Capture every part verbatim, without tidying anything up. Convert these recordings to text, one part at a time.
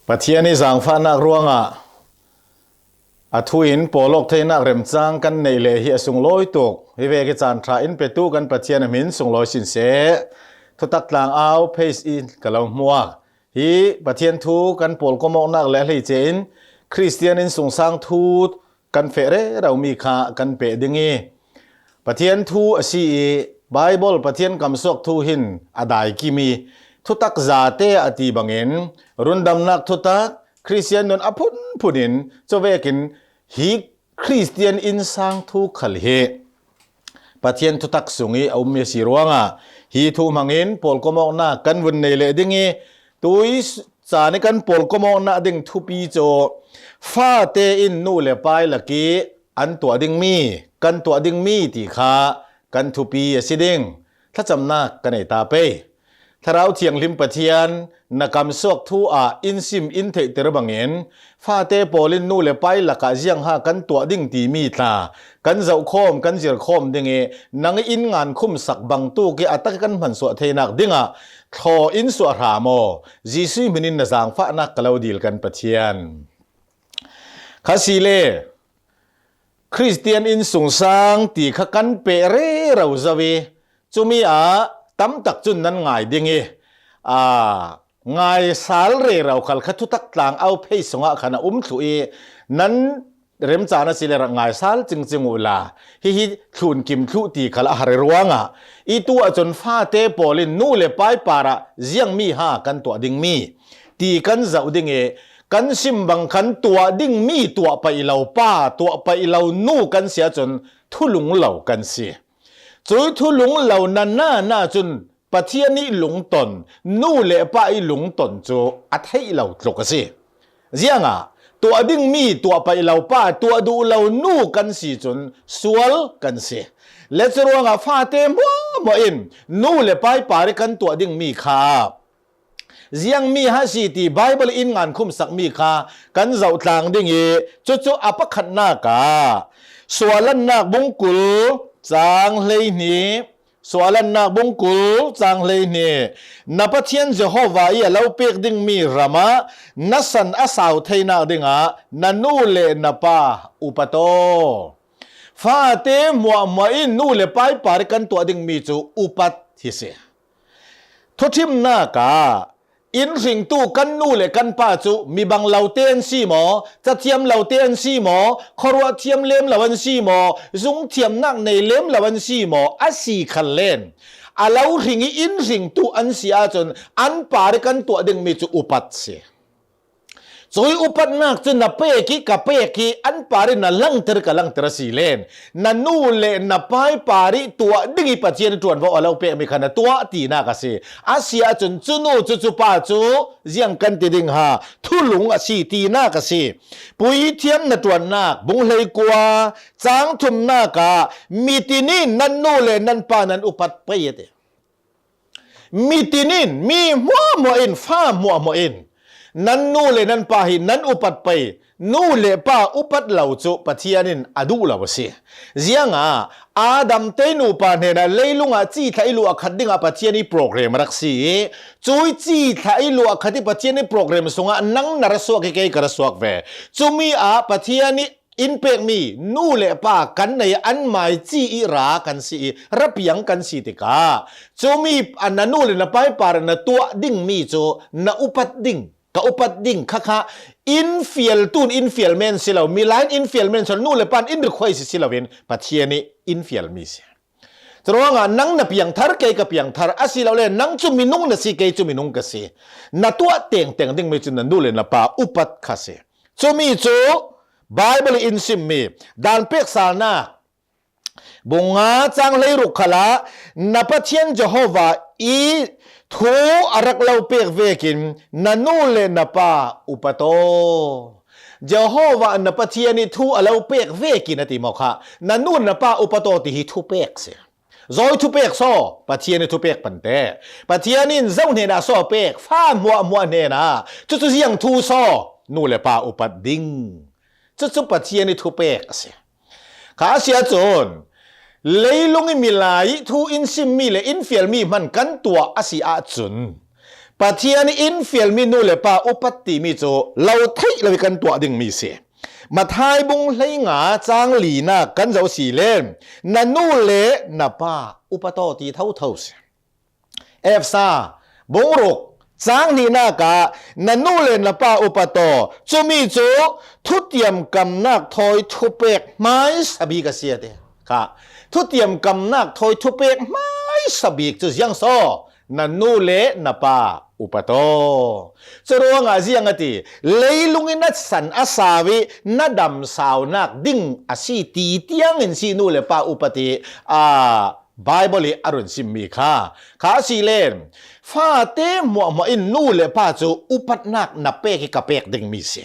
Pathian i zangfahnak ruangah a thu in pawlawk theinak remcang kan neih leh hi a sunglawi tuk. Hi vek i caan ṭha in petu kan Pathian a hmin sunglawi sin seh. Thutak tlang au page in ka lo hmuak. Hi Pathian thu kan pawlkomawknak le a hleice in Khristian in sungsang thu kan feh rero mi kha kan peh ding i, Pathian thu a si i, Bible Pathian kamsuak thu hin a daikim i, thutak zate a ti bangin rundamnak thutak Khristian nun a phunphun in, cuvekin hi Khristian innsang thu khal hi Pathian thutak sung i a ummi a si ruangah hi thu hmangin pawlkomawknak kan vun nei leh ding i, tui caan i kan pawlkomawknak ding thupi cu fate in nu le pai lak i an tuah dingmi, kan tuah dingmi ti kha kan thupi a si ding. Thlacamnak ka nei ta pei. Thlarau Thianghlim Pathian na kamsuak thu ah in sim in theihter bangin fate pawl in nu le pai lakah ziangha kan tuah ding timi tla kan zohkhawm, kan zirkhawm ding i, nang i in ngankhumsak bangtuk i a tak i kan hmansuah theinak dingah thlaw in suah hram aw. Jesuh hmin in na zangfahnak ka lo dil kan Pathian. Kha si le, Khristian innsungsang ti kha kan peh rero zo i, cumi ah tamtak cun nan ngai ding i, aa, ngaisal rero khal kha thutak tlang au phei sungah khan a um thluh i, nan remcaan a si le rak ngaisal cingcing uhla, hihi thlunkim thluh ti khal a har i ruangah, i tu ahcun fate pawl in nu le pai parah ziangmi ha kan tuah dingmi ti kan zoh ding i, kan sim bang khan tuah dingmi tuah paih lo pa, tuah paih lo nu kan si ahcun thulung lo kan si. Cui thulung lo na na na cun Pathian i lungton, nu le pa i lungton cu a theih lo tluk a si. Ziangah tuah dingmi tuah paih lo pa, tuah duh lo nu kan si cun sual kan si. Le curuangah fate hmuahhmuah in nu le pai par i kan tuah dingmi kha ziangmi ha si ti Bible in ngankhumsakmi kha kan zoh tlang ding i, cucu a pakhatnak ah Suahlannak bungkul cang hleihnih, Suahlannak bungkul cang hleihnih, na Pathian Jehovah i a lo pek dingmi ram ah na san a sau theinak dingah na nu le na pa upat aw. Fate hmuahhmuah in nu le pai par i kan tuah dingmi cu upat hi si. Thuṭhimnak ah in hringtu kan nu le kan pa cu mi bang lote an si maw, cathiam lote an si maw, khuaruah thiam lem lo an si maw, zung thiamnak nei lem lo an si maw, a si khal len a lo hring i in hringtu an si ahcun an par i kan tuah dingmi cu upat si. Cui upatnak cu na pek i ka pek i an par i na langter ka langter a si len, na nu le na pai par i tuah ding i Pathian i ṭuanvo a lo pekmi kha na tuah tinak a si. A si ahcun cu nu cu cu pa cu ziang kan ti ding ha, thulung a si tinak a si. Puithiam na ṭuannak bung hleikua cang thumnak ah mitin in nan nu le nan pa nan upat pei a ti. Mitin in, mi hmuahhmuah in, fa hmuahhmuah in nan nu le nan pa hi nan upat pei. Nu le pa upat lo cu Pathian in a duh lo a si. Ziangah Adam te nupa hnenah leilungah cithlah i luah khat dingah Pathian i program a rak si i, cui cithlah i luah khat i Pathian i program sungah nang na ra suak i kei ka ra suak ve. Cumi ah Pathian i in pekmi nu le pa kan nei, an mai ci i ra kan si i, ra piang kan si tikah, cumi a na nu le na pai par na tuah dingmi cu na upat ding, ka upat ding kha kha in fial tun in fial men si lo, milai in in fial men si lo, nu le pan in rikhuai si si loin Pathian i in fialmi si. Curuangah nang na piangthar, kei ka piangthar, asilole nang cu minung na si, kei cu minung ka si. Na tuah tengteng dingmi cu na nu le na pa upat kha si. Cumi cu Bible i in simmi dan peksalnak bung nga cang hleiruk khalah na Pathian Jehovah i thu a rak lo pek vekin na nu le na pa upat aw. Jehovah na Pathian i thu a lo pek vekin a ti maw kha, na nu na pa upat aw ti hi thupek si. Zawi thupek saw, Pathian i thupek pante. Pathian in zo hnenah saw pek, fa hmuahhmuah hnenah. Cucu ziang thu saw, nu le pa upat ding. Cucu Pathian i thupek a si. Kha a si ahcun, leilung i milai i thu in simmi le in fialmi hman kan tuah a si ahcun, Pathian in fialmi nu le pa upat timi cu lo theih lo i kan tuah dingmi si. Mathai bung hleinga cang lina kan zoh si le, na nu le na pa upat aw ti thotho si. Efesa bung ruk cang hnihnak ah, na nu le na pa upat aw, cumi cu thutiam kamnak thawi thupek hmaisa bik a si a ti kha. Thutiam kamnak thawi thupek hmaisa bik cu ziang so, na nu le na pa upat aw. Curuangah ziang a ti, leilung in a san a sau i na damsaunak ding a si ti tiangin si nu le pa upat i, aa, Baibal i a run simmi kha. Kha a si len, fate hmuahhmuah in nu le pa cu upatnak na pek i ka pek dingmi si.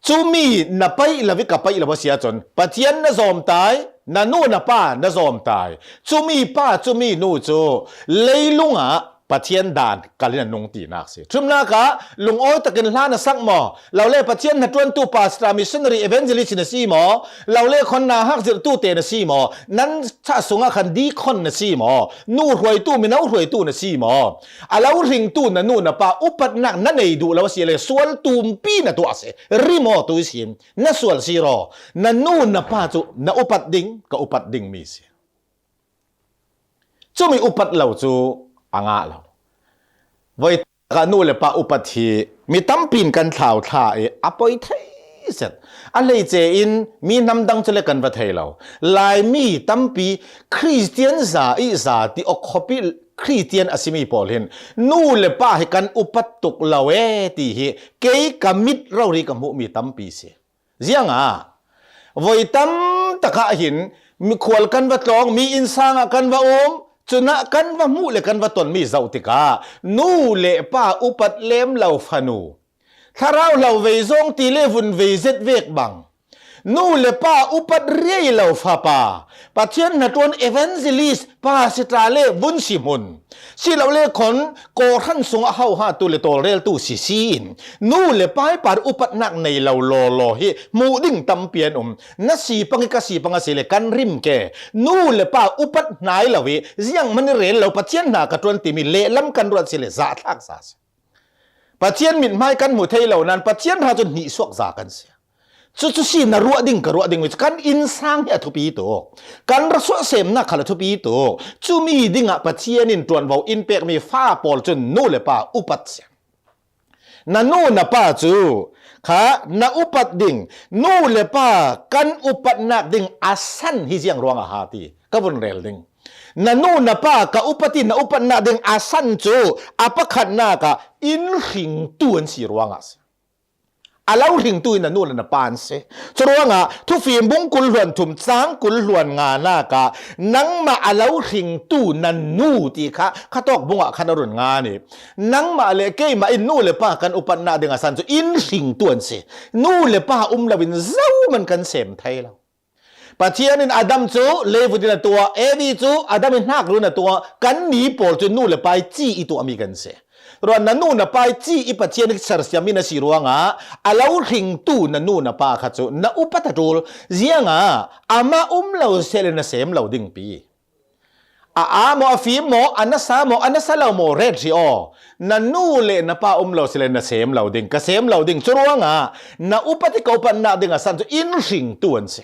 Cumi na paih lo i ka paih lo a si ahcun Pathian na zawm tai, na nu na pa na zawm tai. Cumi pa, cumi nu cu leilung ah Pathian dan kal in a nung tinak si. Thumnak ah, lungawi takin hla na sak maw? Lo le Pathian hnaṭuantu pastor, missionary, evangelist na si maw? Lo le khon nauhak zirhtu te na si maw? Nan chah sungah khan deacon na si maw? Nu hruaitu, mino hruaitu na si maw? A lo hringtu na nu na pa upatnak na nei duh lo a si le, sual tumpi na tuah a si. Rim aw tu sin, na sual sir aw. Na nu na pa cu na upat ding, ka upat dingmi si. Cumi upat lo cu a ngah lo. Voi takah nu le pa upat hi mi tampi in kan thlauthla i a poi thei zet. A hleice in mi hnam dang cu le kan va thei lo. Laimi tampi Khristian za i za ti awk khawp i Khristian a simi pawl hin nu le pa hi kan upat tuk lo e ti hi kei ka mit rori ka hmuhmi tampi si. Ziangah voi tam takah hin mikhual kan va tlawng, mi innsang ah kan va um, cunah kan va hmuh le kan va tonmi zoh tikah nu le pa upat lem lo fanu, thlarau hlo vei zawng ti le vun vei zet vek bang, nu le pa upat riai lo fapa, Pathian hnaṭuan evangelist, pastor le vun si hmun, si lo le khon kawhhran sungah hohatu le tawlreltu si si in, nu le pa i par upatnak nei lo lawlaw hi hmuh ding tampi an um. Na si pang i ka si pang a si le kan rim ke. Nu le pa upat hnai lo i zianghman i rel lo, Pathian hna ka ṭuan timi lehlam kan ruat si le zahthlak za si. Pathian mithmai kan hmu thei lo nain Pathian hna cu hnihsuak za kan si. Cucu si na ruah ding, ka ruah ding mi cu kan innsang hi a thupi tuk. Kan ra suah semnak khal a thupi tuk. Cumi dingah Pathian in ṭuanvo in pekmi fa pawl cun nu le pa upat si. Na nu na pa cu kha na upat ding, nu le pa kan upatnak ding a san hi ziang ruangah ha ti ka vun rel ding. Na nu na pa ka upat i na upatnak ding a san cu a pakhatnak ah in hringtu an si ruangah a si. A lo hringtu in na nu le na pa an si. Curuangah Thufim bung kul hluan thum cang kul hluan nganak ah nangmah a lo hringtu na nu ti kha khatawk bungah khan a run ngan i, nangmah le keimah in nu le pa kan upatnak ding a san cu in hringtu an si. Nu le pa um loin zohman kan sem thei lo. Pathian in Adam cu leivut in a tuah, Evi cu Adam i hnak run a tuah, kanni pawl cu nu le pa i ci i tuahmi kan si. Ruan na nu na pa i ci i Pathian i sersiam mi na si ruangah a lo hringtu na nu na pa kha cu na upat a ṭul. Ziangah amah um lo seh le na sem lo dingpi. A aa maw, a fim maw, a nasa maw, a nasa lo maw, ret hrih aw. Na nu le na pa um lo seh le na sem lo ding, ka sem lo ding. Curuangah na upat i ka upatnak ding a san cu in hringtu an si.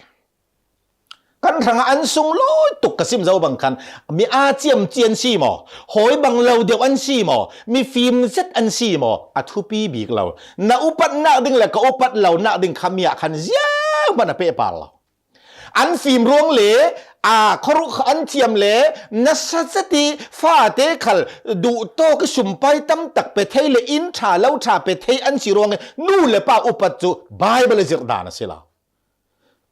Kan hrangah an sunglawi tuk ka sim zo bang khan mi aa ciamci an si maw? Hawi bang lo deuh an si maw? Mi fim zet an si maw? A thupi bik lo. Na upatnak ding le ka upat lonak ding kha mi ah khan zianghman a pehpar lo. An fim ruang le aa khuaruh kha an thiam le nasa zet i fate khal duhtawk i sumpai tam tak pe thei le inn ṭha lo ṭha pe thei an si ruangin nu le pa upat cu Baibal a zirh dan a si lo.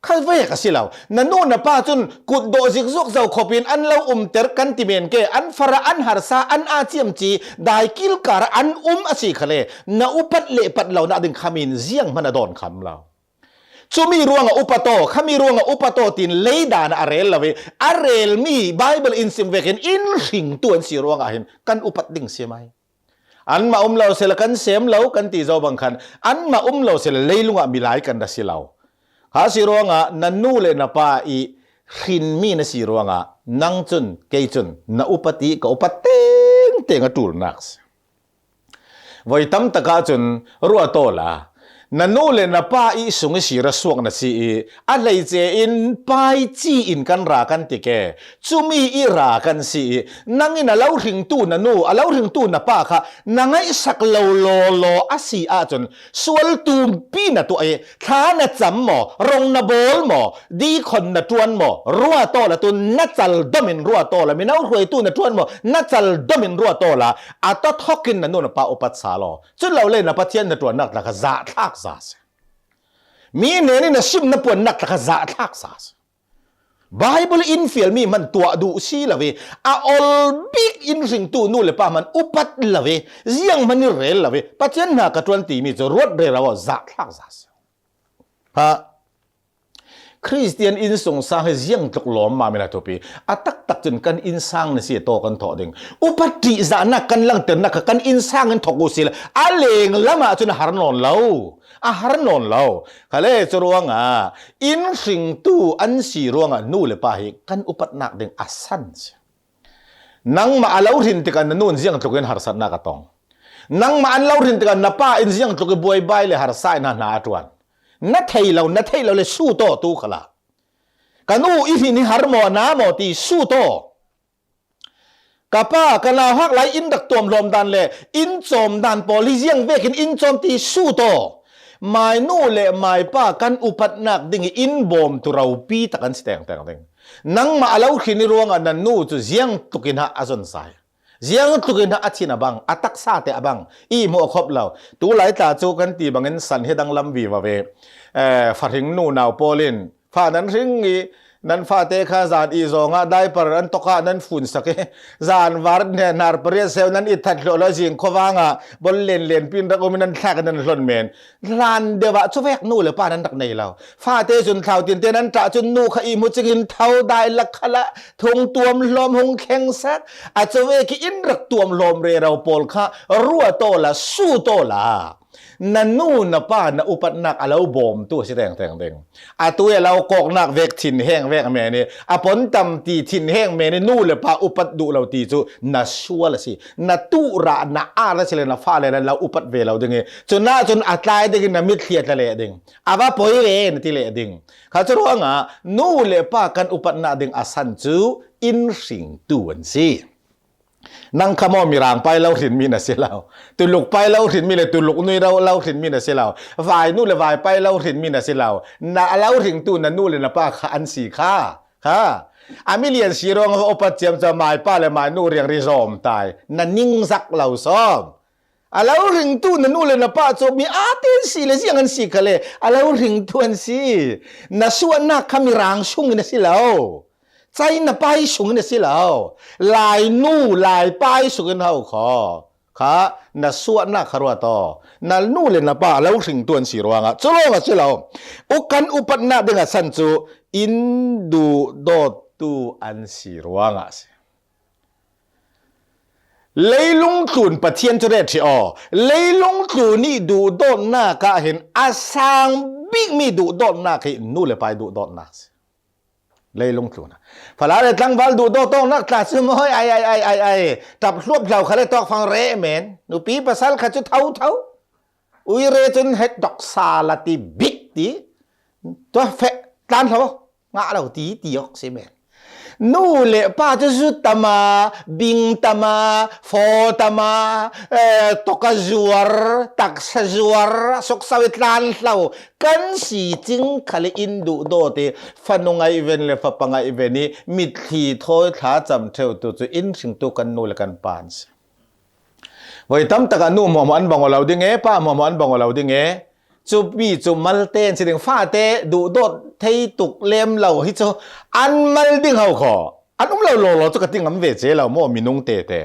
Kha vek a si lo. Na nu na pa cun kutdawh zikzuak zo khawpin an lo umter kan ti men ke, an farah, an harsa, an aa ciamci, dai kilkar ah an um a si khale, na upat le pat lonak ding khamin zianghman a dawn kham lo. Cumi ruangah upat aw, khami ruangah upat aw tiin leidan ah a rel lo i, a relmi Baibal in sim vekin in hringtu an si ruangah hin kan upat ding si mai. Anmah um lo sehla kan sem lo kan ti zo bang khan, anmah um lo sehla leilungah milai kan ra si lo. Kha si ruangah na nu le na pa i hrinmi na si ruangah nang cun, kei cun na upat i ka upat tengteng a ṭulnak si. Voi tam takah cun ruat aw la, na nu le na pa i sung i sira suak na si i, a hleice in pai ci in kan ra kan ti ke, cumi i ra kan si i, nang in a lo hringtu na nu, a lo hringtu na pa kha na ngaihsak lo lawlaw a si ahcun sual tumpi na tuah i, thla na cam maw, rong na bawl maw, dikhon na ṭuan maw, ruat aw la, tu na cal dom in ruat aw la, mino hruaitu na ṭuan maw, na cal dom in ruat aw la, a tawthawk in na nu na pa upat sa law. Cu lo le na Pathian na ṭuannak tla kha zahthlak za si. Mi hnen in a sim na puannak tla kha zahthlak za si. Baibal in fialmi hman tuah duh si lo ve, a ol bik in hringtu nu le pa hman upat lo ve, ziang hman i rel lo ve, Pathian hna ka ṭuan timi cu ruat rero aw, zahthlak za si. Ha. Khristian innsungsang hi ziangtluk lawmmam in a thupi. A taktak cun kan innsang na si taw kan thawh ding. Upat ṭihzahnak kan langhternak kha kan innsang in thawk u sila, a lenglam ahcun a har nawn lo. A har nawn lo. Khale cu ruangah in hringtu an si ruangah nu le pa hi kan upatnak ding a san si. Nangmah a lo hrin tikah na nu in ziangtluk in harsatnak a tong. Nangmah an lo hrin tikah na pa in ziangtluk i buaibai le harsa in hna a ṭuan. Na thei lo, na theih lo le sut aw tu khalah. Ka nu i hrin hi har maw, na maw ti sut aw. Ka pa, ka nauhak lai in rak tuamhlawm dan le in cawm dan pawl hi ziang vekin in cawm ti sut aw. Mai nu le mai pa kan upatnak ding i in bawmtu ropi tak an si tengteng ding. Nangmah a lo hrin i ruangah na nu cu ziangtluk in hah a zon sai. Ziangtluk in a thin a bang, a taksa te a bang, i hmuh a khop lo. Tu lai tla cu kan ti bangin san hi danglam vivo ve. Eh, fahring nunau pawl in fa nan hring i, nan fate kha zan i zawngah diaper an tokah nan fun sak i, zan var hne hnar pariat seu nan i that hluah lo, zing khuavang ah bol len len pin rak um i nan thlak i nan hlon men. Hlan deuh ah cuvek nu le pa nan rak nei lo. Fate cun thlau tinte nan ṭah cun nu kha i hmu cingin tho dai lak khalah thung tuam hlawm hung thleng sak. A cuvek i in rak tuam hlawm rero pawl kha ruat aw la, sut aw la. Na nu na pa na upatnak a lo bawmtu a si tengteng ding. Atu i a lo kawknak vek thinheng vek men i, a pon tam ti thinheng men i nu le pa upat duh lo ti cu na sual a si. Na tuh rah, na ar a si le na fale le lo upat ve lo ding i, cun ahcun a tlai ding i na mitthli a tla leh ding. A va poi ve na ti leh ding. Kha cu ruangah nu le pa kan upatnak ding a san cu in hringtu an si. Nang kha maw Mirang pa i lo hrinmi na si lo. Tuluk pa i lo hrinmi le Tuluk nu i lo, lo hrinmi na si lo. Vai nu le Vai pa i lo hrinmi na si lo. Na a lo hringtu na nu le na pa kha an si kha. Kha. A milian si ruang va upat ciam cu mai pa le mai nu riang ri zawm tai. Na ningzak lo sawm. A lo hringtu na nu le na pa cu mi aa ten si le ziang an si kha le a lo hringtu an si. Na suahnak kha Mirang sung in a si lo. China pai sung in a si lo. Lai nu, Lai pai sung in ho kho. Kha na suahnak kha ruat aw. Na nu le na pa a lo hringtu an si ruangah. Cu lawng a si lo. U kan upatnak ding a san cu in duhdawttu an si ruangah a si. Leilung tlun Pathian cu ret hrih aw. Leilung tlun i duhdawtnak ah hin a sang bikmi duhdawtnak hi nu le pa i duhdawtnak si. Leilung tlun ah. Fala le tlangval duhdawtnak tla cu mawi ai, ai, ai, ai, ai. Ṭap hluap hlau kha le tawkfang reh men. Nupi pasal kha cu tho tho. Ui re cun het dok sa la ti bik ti. Tua feh tlan hlo. Ngah lo ti ti awk si men. Nu le pa cu zu tama, bing tama, faw tama, eh, toka zuar, taksa zuar, soksa i tlan hlo. Kan si cing khal in duhdawt i, fanu ngaih ven le fapa ngaih ven i, mitthli thawi thla cam ṭheutu cu in hringtu kan nu le kan pa an si. Voi tam takah nu hmuahhmuah an bang aw lo ding e, pa hmuahhmuah an bang aw lo ding e. Cupi cu malte an si ding, fate duhdawt thei tuk lem lo hi cu an mal ding ho kho. An um lo lawlaw cu ka ti ngam ve ce lo maw, minung tete.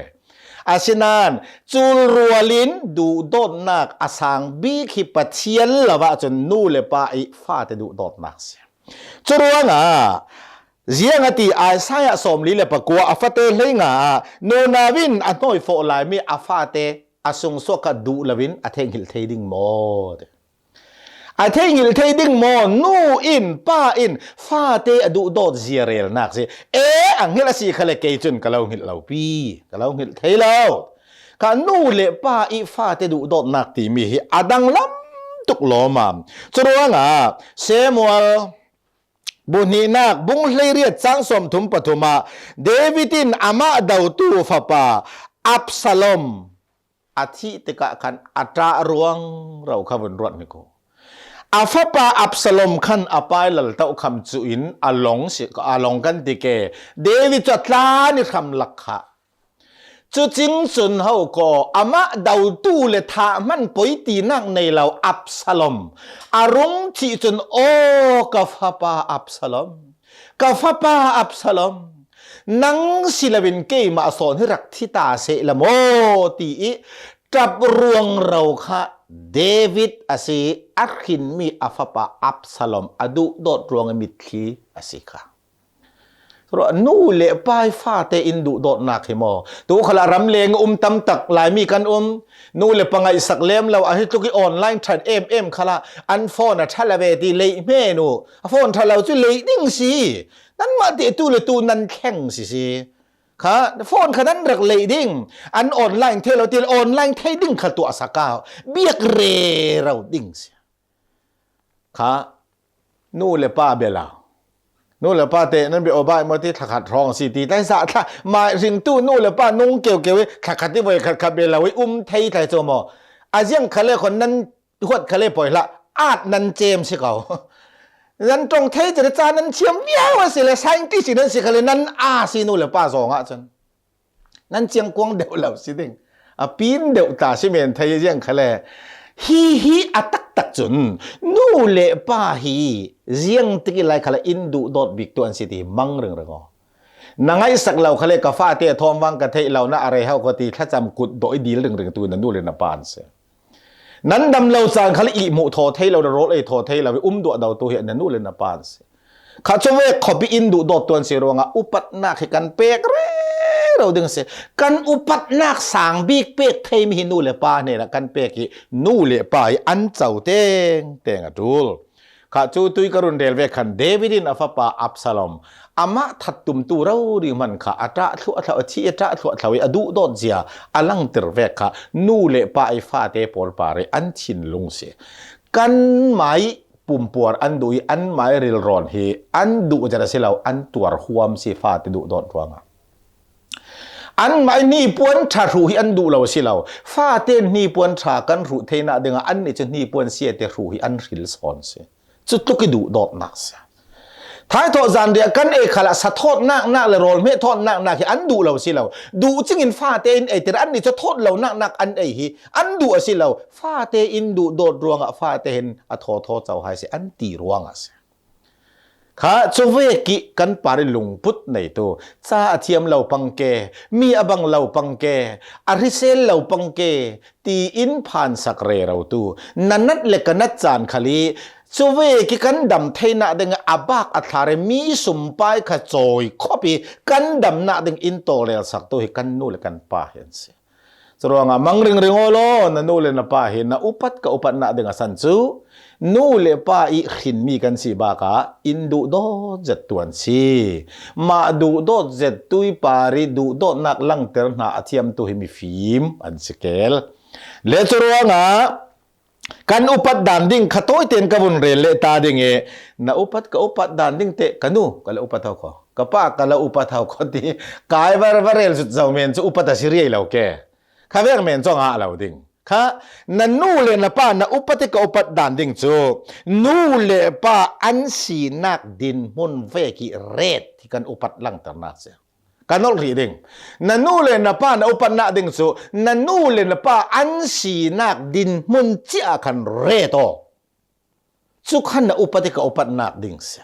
Asinain cul rual in duhdawtnak a sang bik hi Pathian lo ahcun nu le pa i fate duhdawtnak si. Curuangah ziang a ti, Isaiah sawmli le pakua a fate hleinga ah nunau in a hnawi fawh laimi a fate a sungsuak kha duh loin a theinghilh thei ding maw? A theinghilh thei ding maw? Nu in, pa in fate a duhdawt zia relnak si. E, a hngilh a si khale kei cun ka lo hngilh lo pi, ka lo hngilh thei lo. Kha nu le pa i fate duhdawtnak timi hi a danglam tuk lawm a. Curuangah Samuel bu hnihnak bung hleiriat cang sawmthum pathum ah David in amah dotu fapa Absalom a thih tikah khan a ṭah ruangro kha vun ruat hnik uh. A fapa Absalom khan a pa i lal tohkham cuh in a lawng si, a lawng kan ti ke, David cu a tlan i hram lak kha. Cucing cun ho kaw, amah dotu le thah hman poi tinak nei lo Absalom a rung thih cun, aw, ka fapa Absalom, ka fapa Absalom, nang si loin keimah sawn hi rak thi ta seh la maw, ti i ṭap ruangro kha David a si, a hrinmi a fapa Absalom a duhdawt ruangah mitthli a si kha. Ruah, nu le pa i fate in duhdawtnak hi maw? Tu khalah ramleng um tamtak Laimi kan um. Nu le pa ngaihsak lem lo, a hi tluk i online ṭhat em em khalah an phone a ṭha lo ve ti leih hmenu. A phone ṭha lo cu leih ding si. Nanmah teh tu le tu nan thleng si si. Kha phone kha nan rak leih ding. An online thei lo ti le online thei ding kha tuah sak a. Biak rero ding si. Kha nu le pa bia lo. Nu le pa te nan bia awbai maw ti thlakhat hrawng si ti tai zah thla mai ringtu nu le pa nung keukeu i thlakhat i voi khat khat bia lo i um thei tlai cu maw? A ziang khale khon nan huat khale poi hlah, at nan cem si ko. Nan ṭong thei cere ca nan thiam viau a si le scientist i nan si khale nan a si nu le pa zawng ah cun. Nan ciangkuang deuh lo si ding. A pin deuh ta si men thei ziang khale. Hi hi a taktak cun nu le pa hi ziang tik i lai khale in duhdawt bik tu an si ti mang ringring aw. Na ngaihsak lo khale ka fate a thawm vang ka theih lo na a rei hau ko ti thlacam kut dawh i dil ringring tu na nu le na pa an si. Nan dam lo caan khal i hmuh thaw thei lo, na rawl ei thaw thei lo, i um duah do tu hi na nu le na pa an si. Kha cu vek khop i in duh dawt tuan si ruangah upatnak hi kan pek rero ding si. Kan upatnak sang bik pek theimi hi nu le pa hnenah kan pek hi nu le pa hi an co teng teng a ṭul. Kha cu tui ka run rel vek khan David in a fapa Absalom amah that tumtu rori hman kha a ṭah thluah thlo, a thih a ṭah thluah thlo i a duh dawt zia a langter vek kha nu le pa i fate pawl par i an thinlung si. Kan mai pumpuar an duh i an mai rilrawn hi an duh zet a si lo, an tuar huam si fate duh dawt ruangah. Anmah i hnipuan ṭha hruh hi an duh lo a si lo. Fate in hnipuan ṭha kan hruh theinak dingah annih cu hnipuan siate hruh hi an hril sawn si. Cutluk i duh dawtnak si. Thaithawh zanriah kan ei khalah sa thawtnak nak le rawlhmeh thawtnak nak hi an duh lo a si lo. Duh cingin fate in eiter annih cu thawt lonak nak an ei hi an duh a si lo. Fate in duh dawt ruangah fate hin a thawthaw co hai si an ti ruangah si. Kha cuvek ih kan par i lungput neitu, ca a thiam lo pangke, mi a bang lo pangke, a hrisel lo pangke, tiin phansak rero tu, na nat le ka nat caan khal ih cuvek ih kan dam theinak ding a bak a thlar ih mi sumpai kha cawi khop ih kan damnak ding in tawlrelsak tu hi kan nu le kan pa hi an si. Curuangah mang ringring aw law, na nu le na pa hi na upat ka upatnak ding a san cu nu le pa ih hrinmi kan si bakah in duh dawt zet tuan si. Mah duh dawt zet tui par ih duh dawtnak langter hna a thiamtu hi mifim an si kel. Le curuangah kan upat dan ding kha tawiten ka vun rel leh ta ding ih na upat ka upat dan ding teh ka nu ka la upat hau kho, ka pa ka la upat hau kho ti kai va, va rel zut zo men cu upat a si riai lo ke. Kha vek men cu a ngah lo ding. Kha na nu le na pa na upat ih ka upat dan ding cu nu le pa an sinak dinhmun vek ih ret hi kan upat langternak si. Ka nolh rih ding. Na nu le na pa na upatnak ding cu na nu le na pa an sinak dinhmun cia khan ret aw. Cu khan na upat ih ka upatnak ding si.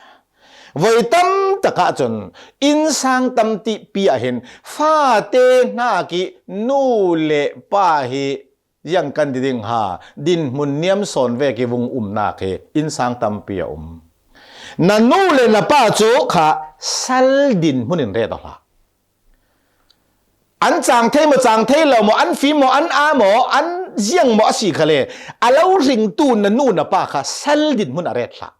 Voi tam takah cun innsang tampi ah hin fate hnak ih nu le pa hi ziang kan ti ding ha, dinhmun niam sawn vek ih vung umnak hi innsang tampi a um. Na nu le na pa cu kha sal dinhmun in ret aw hlah. An cang thei maw, cang thei lo maw, an fim maw, an aa maw, an ziang maw a si khale, a lo ringtu na nu na pa kha sal dinhmun a ret hlah.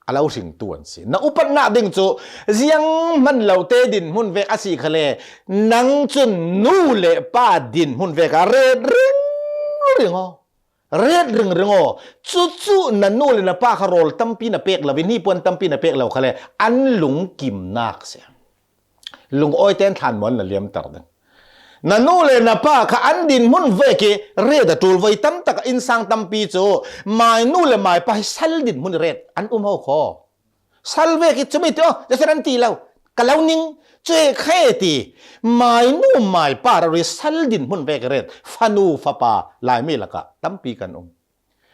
a lo hringtu an si. Na upatnak ding cu ziang hman lote dinhmun vek a si khale, nang cun nu le pa dinhmun vek a ret ringring aw. Ret ringring aw. Cucu na nu le na pa kha rawl tampi na pek lo, hnipuan tampi na pek lo khale, an lungkimnak si. Lungawi tein thlanmual na liamter ding. Na nu le na pa kha an dinhmun vek i ret a ṭul. Voi tam tak innsang tampi cu mai nu le mai pa hi sal dinhmun i ret an um ho kho. Sal vek i cumi ti aw, jasen an ti lo. Ka lo ning, cu e khe ti. Mai nu mai pa rori sal dinhmun vek i ret. Fanu fapa Laimi lakah tampi kan um.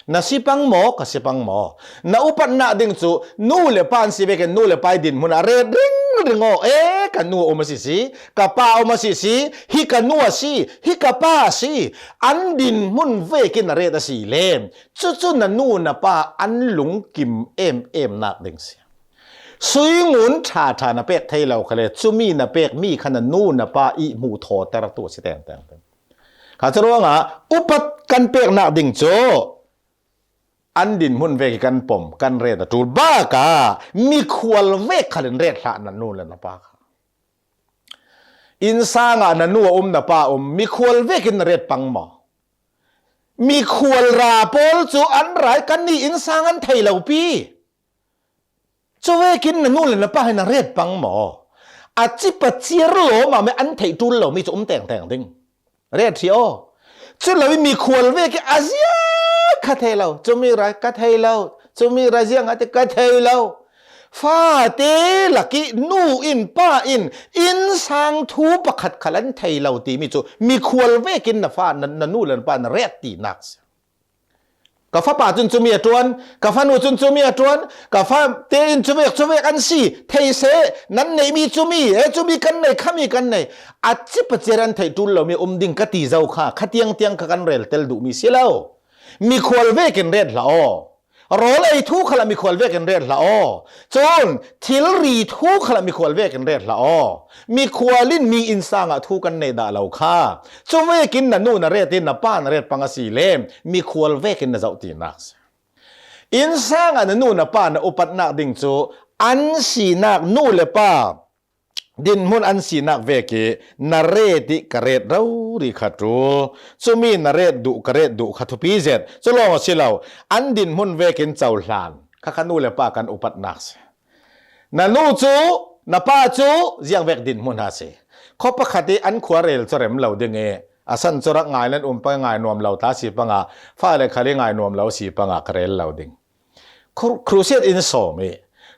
Na si pang maw, ka si pang maw? Na upatnak ding cu nu le pa an si vekin nu le pa i dinhmun a ret ringring aw. E, ka nu a um a si si, ka pa a um a si si, hi ka nu a si, hi ka pa a si. An dinhmun vekin a ret a si le, cucu na nu na pa an lungkim em emnak ding si. Sui ngun ṭha ṭha na pek thei lo khale, cumi na pek mi kha na nu na pa i hmuh thawter tu a si tengteng. Kha cu ruangah upat kan peknak ding cu an dinhmun vek i kan pom, kan ret a ṭul. Baka mikhual vek khal in ret hlah na nu le na pa kha. Innsang ah na nu a um, na pa a um, mikhual vek in na ret pang maw? Mikhual ra pawl cu an ra i kannih innsang an thei lo pi. Cu vekin na nu le na pa hi na ret pang maw? A cipaciar lawmam i an theih ṭul lomi cu um tengteng ding. Ret hri aw. Cu lo i mikhual vek i a ziang kha thei lo. Cumi rai ka thei lo. Cumi rai ziang a ti ka thei lo. Fate lak i nu in pa in innsang thu pakhat khal an thei lo timi cu mikhual vekin na fa, na, na nu le na pa na ret tinak si. Ka fapa cun cumi a ṭuan, ka fanu cun cumi a ṭuan, ka fate in cuvek cuvek an si, thei seh, nan neihmi cumi, e cumi kan nei, khami kan nei. A cipaciar an theih ṭul lomi um ding ka ti zo kha, kha tiangtiang kha kan rel tel duhmi si lo. Mikhual vekin ret hlah aw. Rawl ei thu khalah mikhual vekin ret hlah aw. Cun thilri thu khalah mikhual vekin ret hlah aw. Mikhual in mi innsang ah thu kan neih dah lo kha. Cu vekin na nu na ret in na pa na ret pang a si le, mikhual vekin na zoh tinak si. Innsang ah na nu na pa na upatnak ding cu an sinak, nu le pa dinhmun an sinak vek i na ret i ka ret rori kha ṭul. Cumi na ret duh, ka ret duh kha thupi zet. Cu lawng a si lo, an dinhmun vekin cohlan kha kha nu le pa kan upatnak si. Na nu cu, na pa cu ziangvek dinhmun ha si. Khaw pakhat i an khua rel cu rem lo ding i a san cu rak ngai nan um pang i ngai nuam lo ta si panga, fale khal i ngai nuam lo si panga ka rel lo ding. Kru-, Crusade in sawm i,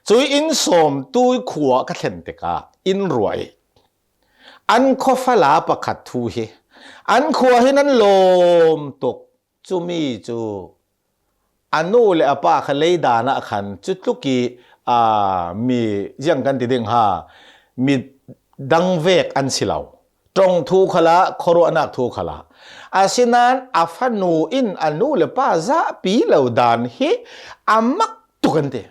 cui in sawm tu khua ka thlen tikah in ruah i, an khuafala pakhat thu hi, an khua hi nan lawm tuk, cumi cu a nu le a pa kha leidan ah khan cutluk i, aa, mi ziang kan ti ding ha, mi dang vek an si lo. Ṭong thu khalah, khuaruahnak thu khalah. Asinain a fanu in a nu le pa zahpi lo dan hi a mak tuk an ti.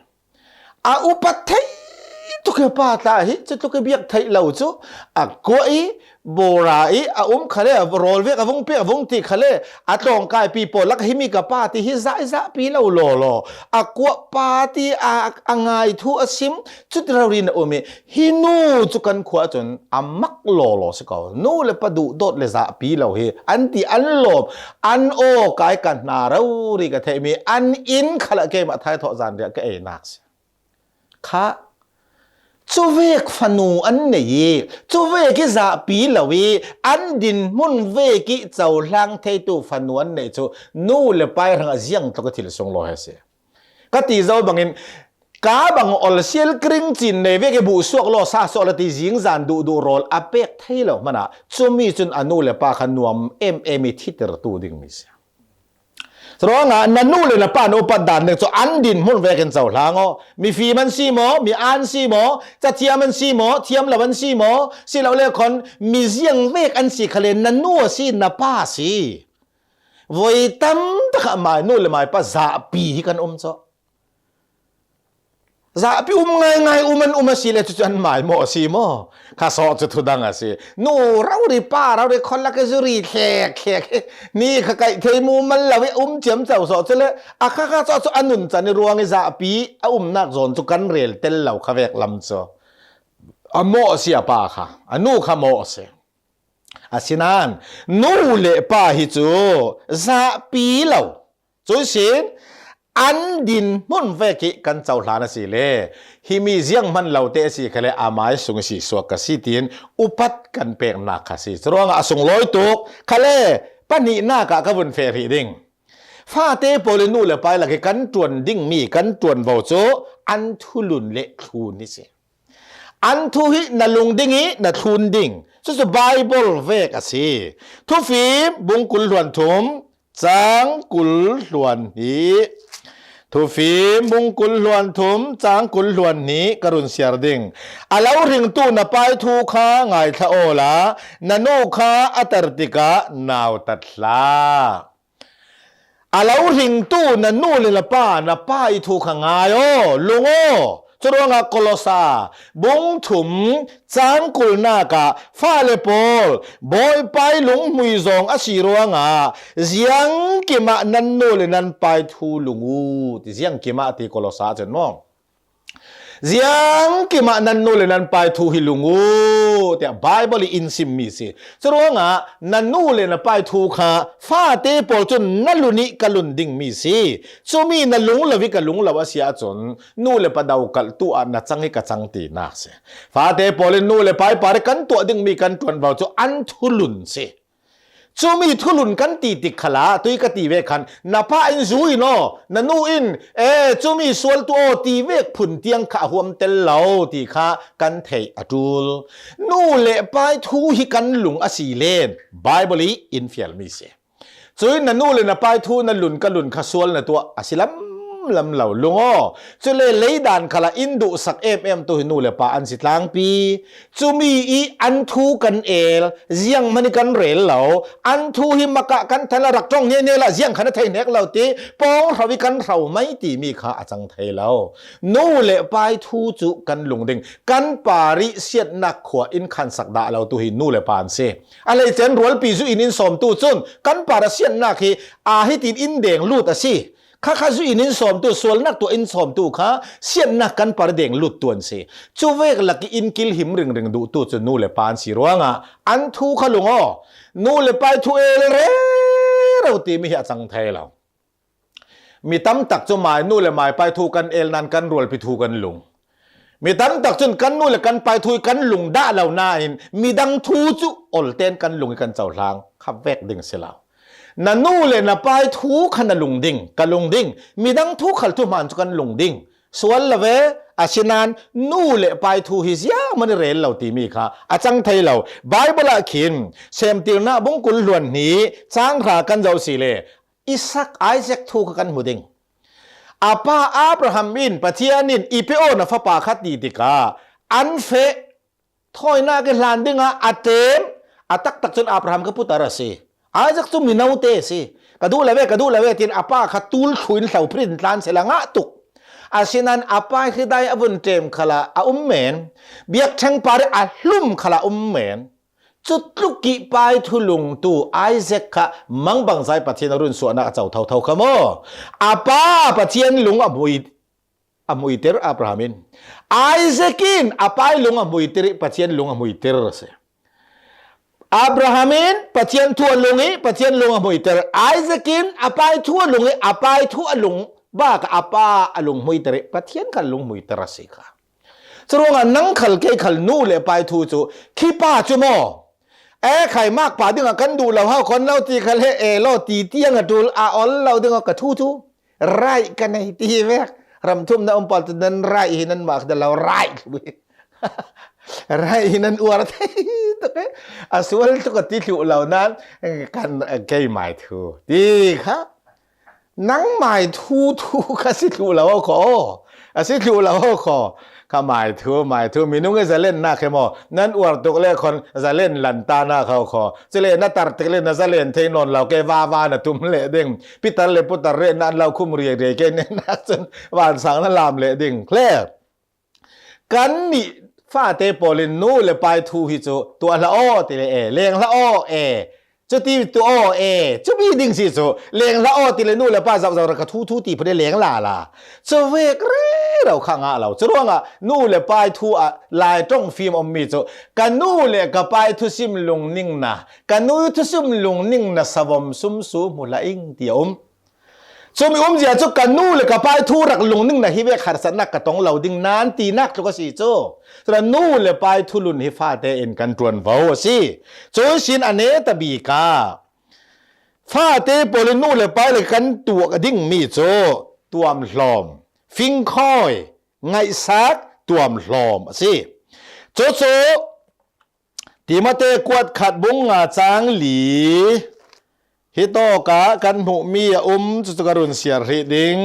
A upat thei tuk i pa tla hi, cutluk i biak theih lo cu a kuah i, bora i a um khale, a rawl vek a vung pek, a vung ti khale, a tlawngkaipi pawl lak himi ka pa ti hi zah i zahpi lo lawlaw. A kuah pa ti a, a ngai thu a sim, cuti rori na um i, hi nu cu kan khua cun a mak lawlaw si ko. Nu le pa duhdawt le zahpi lo hi an ti, an lawm, an aw kai ka hna rori ka theihmi, an inn khalah keimah thaithawh zanriah ka einak si. Kha, cuvek fanu an nei i, cuvek i zahpi lo i, an dinhmun vek i cohlang theitu fanu an neih cu nu le pa i hrangah ziang tuk i thil sung law he si. Ka ti zo bangin, ka bang ol sial kring cin nei vek i buh suak law, sa suak law ti zingzan duhduh rawl a pek thei lo hmanah, cumi cun a nu le pa kha nuam em em i thitertu dingmi si. Curuangah na nu le na pa na upat dan ding cu an dinhmun vekin cohlang aw. Mifim an si maw, mi an si maw, cathiam an si maw, thiam lo an si maw, si lo le khawn mi ziang vek an si khale na nu a si, na pa a si. Voi tam takah mai nu le mai pa zahpi hi kan um cu. Zahpi um ngaingai um an um a si le cucu an maimawh a si maw? Kha sawh cu thudang a si. Nu rori pa rori kholak i zuri thlek thlek hi ni kha kaih thei mu mal lo i um ciamco sawh cu le a kha kha sawh cu a nuncan i ruang i zahpi a umnak zawn cu kan rel tel lo kha vek lam cu. A mawh a si a pa kha, a nu kha mawh a si. Asinain nu le pa hi cu zahpi lo. Cuisin an din hmun vek hi kan cohlan a si le, himi zianghman lote a si khale amai sung i sihsuak ka si tiin upat kan peknak kha si. Curuangah a sunglawi tuk khale pahnihnak ah ka vun feh rih ding. Fate pawl in nu le pa i lak hi kan ṭuan dingmi kan ṭuanvo cu an thulun le thlun hi si. An thu hi na lung ding i na thlun ding. Cucu Baibal vek a si. Thufim bung kul hluan thum cang kul hluan hnih. Thufim bung kul hluan thum cang kul hluan hnih ka run siar ding. A lo hringtu na pai thu kha ngaithla awla na nu kha a tar tikah nautat hlah. A lo hringtu na nu le na pa, na pa i thu kha ngai aw, lung aw. Curuangah Kolosa bung thum cang kulnak ah fale pawl Bawipa i lunghmui zawng a si ruangah ziangkim ah nan nu le nan pa i thu lung u ti, ziangkim ah ti Kolosa cun maw? Ziangkim ah nan nu le nan pa i thu hi lung u, tiah Baibal i in simmi si. Curuangah na nu le na pa i thu kha fate pawl cun na lun i ka lun dingmi si. Cumi na lung lo i ka lung lo a si ahcun nu le pa dokalhtu ah na cang i ka cang tinak si. Fate pawl in nu le pa i par i kan tuah dingmi kan ṭuanvo cu an thulun si. Cumi thulun kan ti tik khalah tui ka ti ve khan na pa in zu in aw, na nu in e cumi sual tuah aw ti vek phun tiang kha a huam tel lo ti kha kan theih a ṭul. Nu le pa i thu hi kan lung a si len Baibal i in fialmi si. Cuin na nu le na pa i thu na lun ka lun kha sual na tuah a si lam lam lo lung aw. Cule leidan khalah in duhsak em em tu hi nu le pa an si tlangpi. Cumi i an thu kan el, zianghman i kan rel lo, an thu hi makah kan than a rak ṭong hnehneh lah ziang khan a thei hnek lo ti, pawng hro i kan hro mai timi kha a cang thei lo. Nu le pa i thu cu kan lung ding, kan par i siatnak khua in khansak dah lo tu hi nu le pa an si. A hleice in rualpi zu in in sawmtu cun kan par a siatnak hi aa hitin in deng lut a si. Khakha zu in in sawmtu, sualnak tuah in sawmtu kha siatnak kan par deng lut tuan si. Cuvek lak i in kilhim ringring duhtu cu nu le pa an si ruangah an thu kha lung aw. Nu le pa i thu el rero timi hi a cang thei lo. Mi tam tak cu mai nu le mai pa i thu kan el nan kan rualpi thu kan lung. Mi tam tak cun kan nu le kan pa i thu i kan lung dah lo nain midang thu cu olten kan lung i kan cohlang kha vek ding si lo. Na nu le na pa i thu kha na lung ding, ka lung ding, midang thu khal thuhman cu kan lung ding. Sual lo ve, asinain nu le pa i thu hi zianghman i rel lo timi kha a cang thei lo. Baibal ah khin Semtirnak bung kul hluan hnih cang hra kan zoh si le Isak, Isaac thu kha kan hmu ding. A pa Abraham in Pathian in i pe aw na fapa kha ti tikah an feh thawinak i hlan dingah a tlem, a taktak cun Abraham kha putar a si. Isaac cu minote a si. Ka duh lo ve, ka duh lo ve, tin a pa kha tul thlu in hlo phrit in tlan sehla ngah tuk. Asinain a pa hridai a vun tlem khalah a um men, biakṭheng par i a hlum khalah a um men. Cutluk i pa i thu lungtu Isaac kha mangbangza i Pathian a runsuahnak a co thotho kha maw? A pa Pathian lung a hmui, a hmuiter Abraham in. Isaac in a pa i lung a hmuiter i Pathian lung a hmuiter a si. Abraham in Pathian thu a lung i Pathian lung a hmuiter. Isaac in a pa i thu a lung i a pa i thu a lung bak a pa a lung hmuiter i Pathian kha lung hmuiter a si kha. Curuangah nang khal kei khal nu le pa i thu cu khi pa cu maw? E khai mak pa dingah kan duh lo hau khon lo ti khal he e law ti tiang a ṭul a ol lo dingah ka thu cu raih ka nei ti hi vek. Ramthumna um pawl cu nan raih hi nan mah kha lo raih thlu hi. Raih hi nan uar thei tuk e. A sual tuk a ti thluh lo nan kan kei mai thu ti kha. Nang mai thu thu kha si thluh lo aw khaw. A si thluh lo aw khaw. Kha mai thu, mai thu, minung i zalennak hi maw? Nan uar tuk le khon zalen lan ta na kho khaw. Cule na tar tik le na zalen thei nawn lo kei vava na tum leh ding. Pitar le putar reh na an lo khum riai riai kei nenak cun vansang na lam leh ding. Clear? Kannih fate pawl in nu le pai thu hi cu tuah hlah aw ti le e, leng hlah aw e, cuti tuah aw e, cumi ding si cu leng hlah aw ti le nu le pa zohzoh rak ka thu thu ti phun i leng lala. Cu vek rero kha ngah lo. Curuangah nu le pai thu ah Lai ṭong fim a ummi cu ka nu le ka pai thusim lungning na, ka nu thusim lungning na savom sumsu hmu hlah ing ti a um. Cumi umzia cu ka nu le ka pai thu rak lungning na hi vek harsatnak ka tong lo ding nan tinak tluk a si cu. Cun nu le pai thu lun hi fate in kan ṭuanvo a si. Cun sin a neta bik ah fate pawl in nu le pai le kan tuah dingmi cu tuamhlawm, fingkhawi, ngaihsak tuamhlawm a si. Cucu Timote kuat khat bung nga cang li hi tawkah kan hmuhmi a um, cucu ka run siar hrih ding.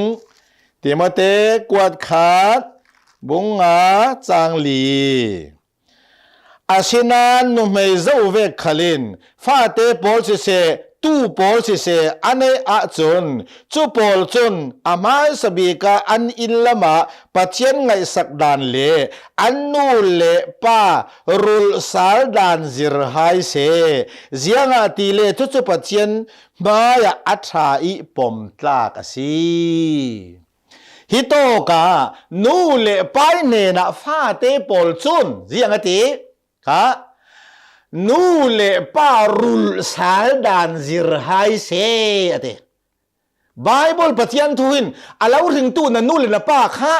Timote kuat khat bung nga cang li. Asinain nuhmei zo vek khal in fate pawl siseh, tuu pawl siseh a neih ahcun cu pawl cun a hmaisa bik ah an inn lamah Pathian ngaihsak dan le an nu le pa rulh sal dan zir hai seh, ziangahtile cucu Pathian hmaiah a ṭha i pomtlak a si. Hi tawkah nu le pai hnenah fate pawl cun ziang a ti kha, nu le pa rulh sal dan zir hai seh a ti. Baibal Pathian thu hin a lo hringtu na nu le na pa kha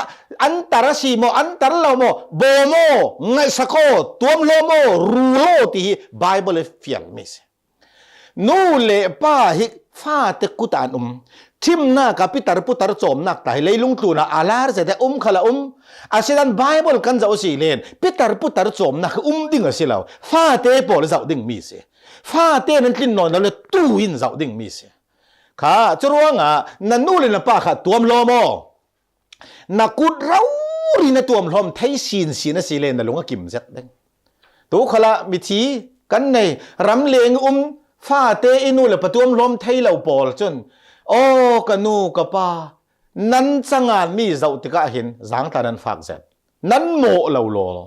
an tar a si maw, an tar lo maw, bawm aw, ngaihsak aw, tuamhlawm aw, rul aw ti hi Baibal i fialmi si. Nu le pa hi fate kut ah an um. Ṭhimnak ah pitar putar cawmnak ta hi leilung tlun ah a lar zet ah um khal a um. Asinain Baibal kan zoh a si len pitar putar cawmnak hi um ding a si lo. Fate pawl zoh dingmi si. Fate nan tlin nawn lo le tuu in zoh dingmi si. Kha, curuangah na nu le na pa kha tuamhlawm aw. Na kut rori na tuamhlawm thei sinsin a si le na lung a kim zet ding. Tu khalah mithi kan nei, ramleng um fate i nu le pa tuamhlawm thei lo pawl cun, aw ka nu ka pa, nan canganmi zoh tikah hin zangtla nan fak zet. Nan mawh lo law.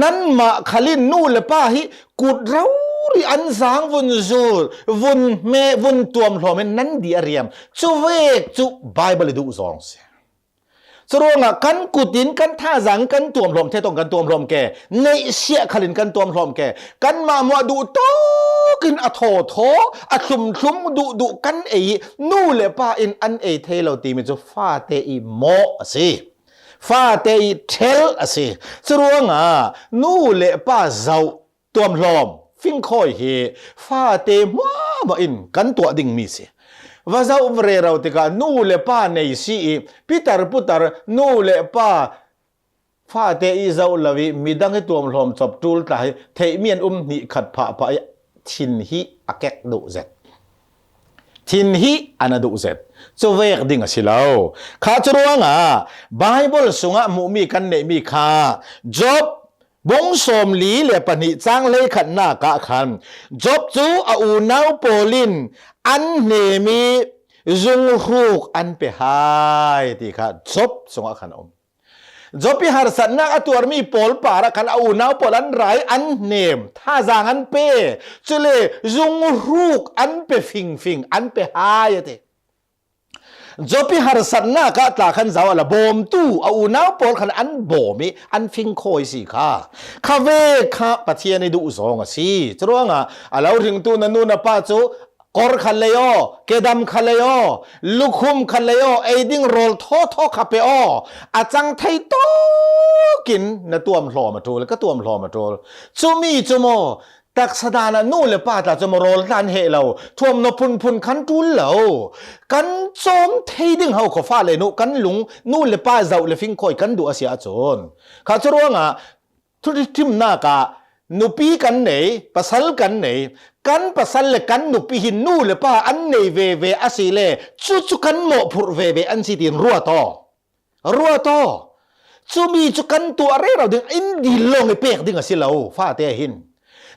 Nanmah khal in nu le pa hi kut rori an zang vun zul, vun hme, vun tuamhlawm in nan di a riam. Cu vek cu Baibal i duh zawng si. Curuangah kan kut in kan thazang in kan tuamhlawm, thei tawng kan tuamhlawm ke, neihsiah khal in kan tuamhlawm ke, kanmah muah duh tawk in a thawthaw, a thlumthlum duhduh kan ei i nu le pa in an ei thei lo timi cu fate i mawh a si. Fate i ṭhel a si. Curuangah nu le pa zoh tuamhlawm, fingkhawi hi fate hmuahhmuah in kan tuah dingmi si. Va zoh rero tikah nu le pa nei si i pitar putar nu le pa fate i zoh lo i midang i tuamhlawm cop ṭul tla hi theihmi an um hnih khat phahphah i thin hi a kek duh zet. Thin hi an a duh zet. Cu vek ding a si lo. Kha curuangah Baibal sungah hmuhmi kan neihmi kha Job bung sawmli le pahnih cang hleikhatnak ah khan Job cu a unau pawl in an hnem i zunghruk an pe hai ti kha Job sungah khan a um. Job i harsatnak a tuarmi pawl parah khan a unau pawl an ra i an hnem, thazang an pe, cule zunghruk an pe fingfing, an pe hai a ti. Job i harsatnak ah tla khan zoh a la bawmtu a unau pawl khan an bawm i an fingkhawi si kha. Kha vek kha Pathian i duh zawng a si. Curuangah a lo hringtu na nu na pa cu kor khat lei aw, kedam khat lei aw, lukhum khat lei aw, ei ding rawl thawthaw kha pe aw, a cang thei tawk in na tuamhlawm a ṭul, ka tuamhlawm a ṭul. Cumi cu maw, taksa dan ah nu le pa tla cu maw rawl tla an heh lo, thuamhnaw phunphun khan ṭul lo. Kan cawm thei ding ho khaw fale nu, kan lung nu le pa zoh le fingkhawi kan duh a si ahcun. Kha curuangah thuṭhimnak ah nupi kan nei, pasal kan nei, kan pasal le kan nupi hi nu le pa an nei veve a si le cucu kan mawhphurh veve an si tiin ruat aw. Ruat aw. Cumi cu kan tuah rero ding, in dil lawng i pek ding a si lo, fate hin.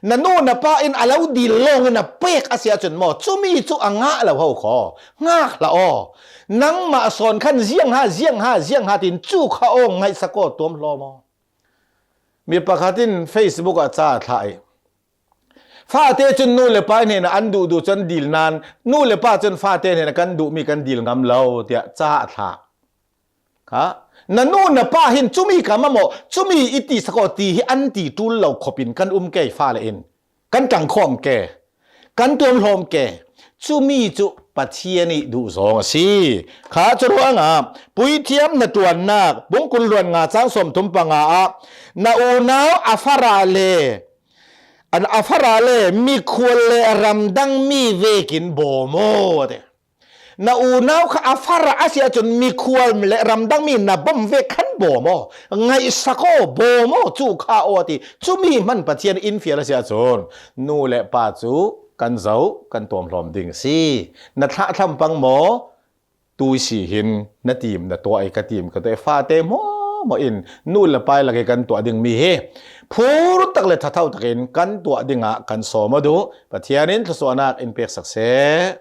Na nu na pa in a lo dil lawng in a pek a si ahcun maw, cumi cu a ngah lo ho khaw. Ngak hlah aw. Nangmah sawn khan ziangha, ziangha, ziangha tiin cu kha aw, ngaihsak aw, tuamhlawm aw. Mi pakhat in Facebook ah ca a thlah i, fate cun nu le pa hnenah an duh duh cu an dil nain, nu le pa cun fate hnenah kan duhmi kan dil ngam lo tiah ca a thlah. Kha, na nu na pa hin cumi ka mamawh, cumi i ti sakaw ti hi an ti ṭul lo khop in kan um ke fale in, kan ṭangkhawm ke, kan tuamhlawm ke. Cumi cu Pathian ih duh zawng a si. Kha curuangah puithiam na ṭuannak bungkul hluan nga cang sawmthum panga ah na unau a fara le, an a fara le mikhual le ramdangmi vekin bawm aw a ti. Na unau kha a fara a si ahcun mikhual le ramdangmi na bawm ve khan bawm aw, ngaihsak aw, bawm aw, cu kha aw a ti. Cumi hman Pathian in fial a si ahcun nu le pa cu kan zoh, kan tuamhlawm ding a si. Na thlahthlam pang maw? Tuisi hin na tim na tuah i ka tim ka tuah i fate hmuahhmuah in nu le pa i lak i kan tuah dingmi hi phur tak le thatho takin kan tuah dingah kan sawm aw duh. Pathian in thluasuahnak in peksak seh.